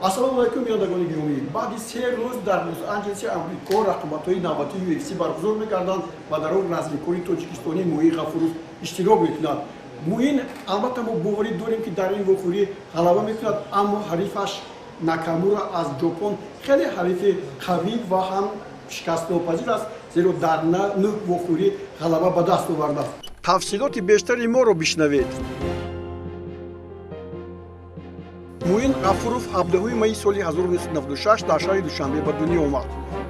Ассалому алайкум, бинандагони гиромӣ. Баъди 3 рӯз дар Лос-Анҷелеси Амрико рақобатҳои навбатии UFC баргузор мекарданд ва дар он размикори тоҷикистонӣ Муин Ғафуров иштирок мекунад. Муин, албатта, мо боварӣ дорем, ки дар ин вохӯрӣ ғалаба мекунад, аммо ҳарифаш Накамура аз Ҷопон хеле ҳарифи қавӣ ва ҳам шикастнопазир аст, зеро дар нӯҳ вохӯрӣ ғалаба ба даст овардааст. Тафсилоти бештари моро бишнавед. Муин Ғафуров 17 майи соли 1996 дар шаҳри Душанбе ба дунё омад.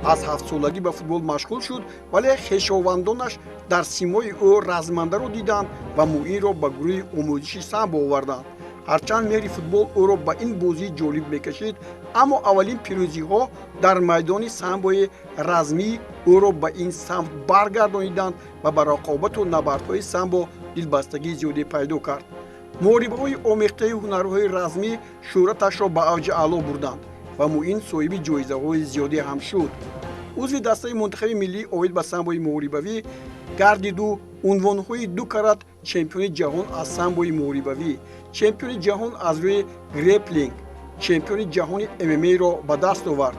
Аз 7-солагӣ ба футбол машғул шуд, вале хешовандонаш дар симои ӯ размандаро диданд ва Муинро ба гурӯҳи омӯзиши самбо оварданд. Ҳарчанд меҳри футбол ӯро ба ин бозии ҷолиб мекашид, аммо аввалин пирӯзиҳо дар майдони самбои размӣ ӯро ба ин самт баргардониданд ва ба рақобату набардҳои самбо дилбастагии зиёде пайдо кард. Муҳорибаҳои омехтаи ҳунарҳои размӣ шӯҳраташро ба авҷи аъло бурданд ва Муин соҳиби ҷоизаҳои зиёде ҳам шуд. Узви дастаи мунтахаби миллӣ оид ба самбои муҳорибавӣ гардиду унвонҳои ду карат чемпиони ҷаҳон аз самбои муҳорибавӣ, чемпиони ҷаҳон аз рӯи греплинг, чемпиони ҷаҳони ММА-ро ба даст овард.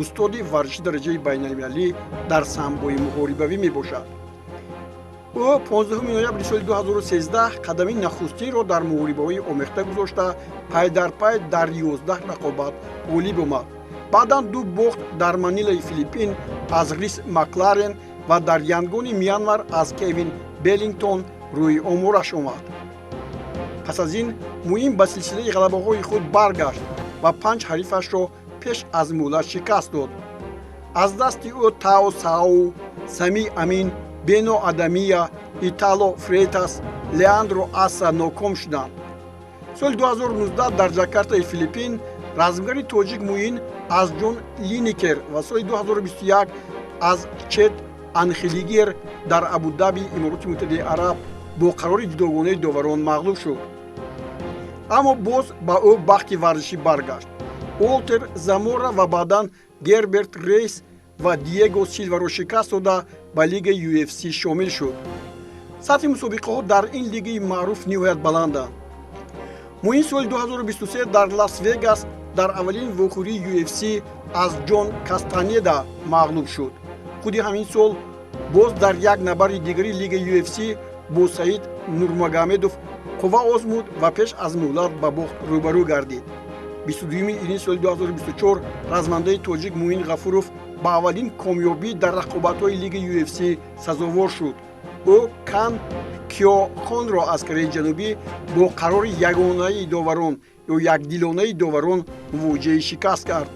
Устоди варзиши дараҷаи байналмилалӣ дар самбои муҳорибавӣ мебошад. Ӯ 15 ноябри соли 2013 қадами нахустинро дар муҳорибаҳои омехта гузошта, пай дар пай дар 11 рақобат ғолиб омад. Баъдан ду бохт дар Манилаи Филиппин аз Рис Макларен ва дар Янгони Мянмар аз Кевин Беллингтон рӯи омораш омад. Пас аз ин Муин ба силсилаи ғалабаҳои худ баргашт ва панҷ ҳарифашро пеш аз муҳлат шикаст дод. Аз дасти ӯ Тао Сао, Сами Амин, Бено Адамия, Итало Фрейтас, Леандро Аса ноком шуданд. Соли 2019 дар Ҷакартаи Филиппин размгари тоҷик Муин аз Ҷон Линикер ва соли 2021 аз Чет Анхелигер дар Абудаби, Имороти Муттаҳидаи Араб, бо қарори ҷудогонаи доварон мағлуб шуд. Аммо боз ба ӯ бахти варзишӣ баргашт. Уолтер Замора ва баъдан Герберт Рейс ва Диего Силваро шикаст дода, ба лигаи UFC шомил шуд. Сатҳи мусобиқаҳо дар ин лигаи маъруф ниҳоят баланданд. Муин соли 2023 дар Лас Вегас дар аввалин вохӯрии UFC аз Ҷон Кастанеда мағлуб шуд. Худи ҳамин сол боз дар як набарди дигари лигаи UFC бо Саид Нурмагомедов қувва озмуд ва пеш аз муҳлат ба бохт рӯбарӯ гардид. 22 июни соли 2024 размандаи тоҷик Муин Ғафуров ба аввалин комёбӣ дар рақобатҳои лигаи UFC сазовор шуд. Ӯ Кан Кёхонро аз Кореяи Ҷанубӣ бо қарори ягонаи доварон ё якдилонаи доварон мувоҷиҳаи шикаст кард.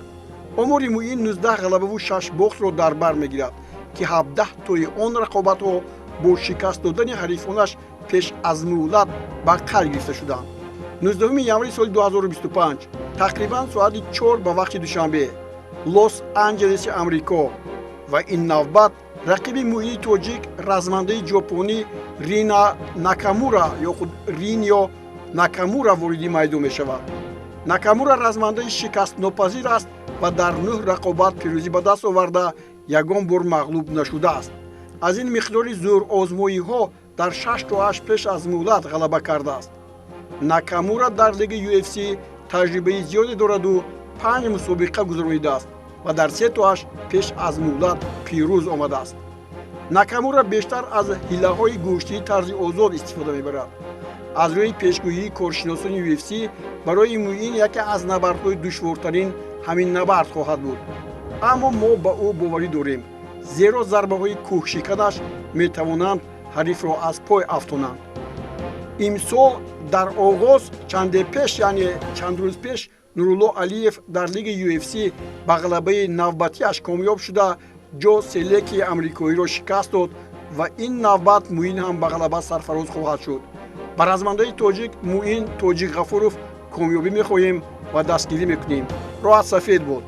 Омори Муин 19 ғалабаву 6 бохтро дар бар мегирад, ки 17 тои он рақобатҳо бо шикаст додани ҳарифонаш пеш аз муҳлат ба қайд гирифта шуданд. 19 январи соли 2025, тақрибан соати 4 ба вақти Душанбе, Лос Анҷелеси Амрико, ва ин навбат рақиби Муини тоҷик размандаи ҷопонӣ Рина Накамура ё худ Ринио Накамура вориди майдон мешавад. Накамура размандаи шикастнопазир аст ва дар нӯҳ рақобат пирӯзӣ ба даст оварда, ягон бор мағлуб нашудааст. Аз ин миқдори зӯрозмоиҳо дар шаш тоаш пеш аз муҳлат ғалаба кардааст. Накамура дар лигаи UFC таҷрибаи зиёде дораду панҷ мусобиқа гузаронидааст ва дар се тоаш пеш аз муҳлат пирӯз омадааст. Накамура бештар аз ҳилаҳои гӯштии тарзи озод истифода мебарад. Аз рӯи пешгӯии коршиносони UFC, барои Муин яке аз набардҳои душвортарин ҳамин набард хоҳад буд, аммо мо ба ӯ боварӣ дорем, зеро зарбаҳои кӯҳшиканаш метавонанд ҳарифро аз пой афтонанд. Имсол дар оғоз, чанде пеш, яъне чанд рӯз пеш, Нурулло Алиев дар лигаи UFC ба ғалабаи навбатиаш комёб шуда, Ҷо Селеки амрикоиро шикаст дод ва ин навбат Муин ҳам ба ғалаба сарфароз хоҳад шуд. Ба размандаи тоҷик Муин Тоҷик Ғафуров комёбӣ мехоҳем ва дастгирӣ мекунем. Роҳат сафед буд.